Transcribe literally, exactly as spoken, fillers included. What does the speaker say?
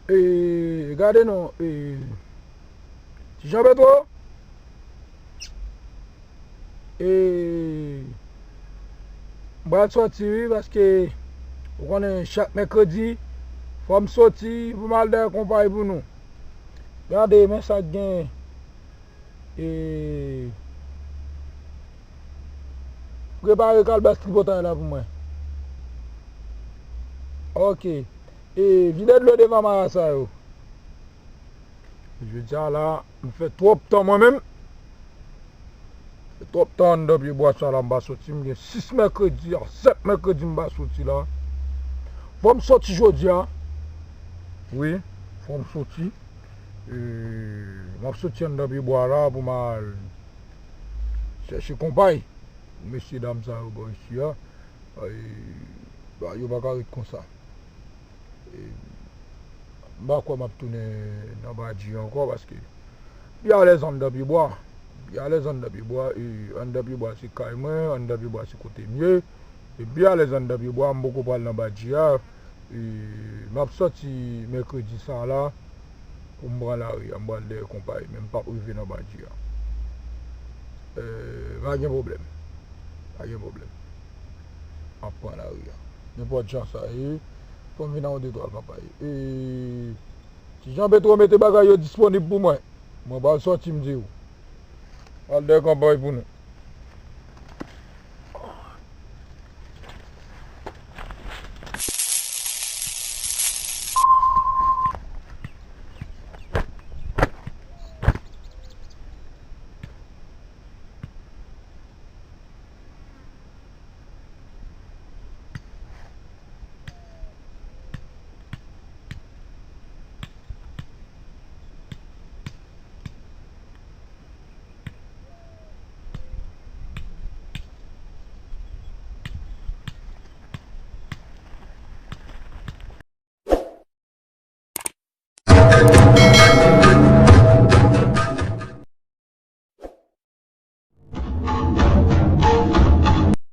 E, gade non, e, Ti Jan Petro, e, m pral sòti wi, paske ou konnen chak mèkredi, fò m sòti pou m al dèyè konpay pou nou. Gade, men sa k genyen. E, prepare kalbas tripotay la pou mwen. Ok. E, vide dlo devan marasa yo. Jodi a la, m fè twòp tan mwen menm. Fè twòp tan anndan pye bwa sa la, m pa soti. M gen sis mèkredi a, sèt mèkredi m pa soti la. Fò m soti jodi a. Wi, fò m soti. E, m ap soti anndan pye bwa la pou m al chèche konpay. Mesye dam sa yo bò isi a, e, ba, yo pa ka ret konsa. E, m pa kwè m ap tounen nan Badji ankò, paske m pi alèz anndan pye bwa. M pi alèz anndan pye bwa, e anndan pye bwa se kay mwen, anndan pye bwa se kote m ye. E m pi alèz anndan pye bwa, m poko pral nan Badji a. E, m ap sòti mèkredi sa la pou m pran lari a, m pral dèyè konpay, men m p ap rive nan Badji a. E, pa gen pwoblèm. Pa gen pwoblèm. M ap pran lari a. Nenpòt jan sa ye, fò m vin a yon de twa konpay. E, Ti Jan Petro mete bagay yo disponib pou mwen. Mwen pral sòti, m di w. Pral dèyè konpay pou nou.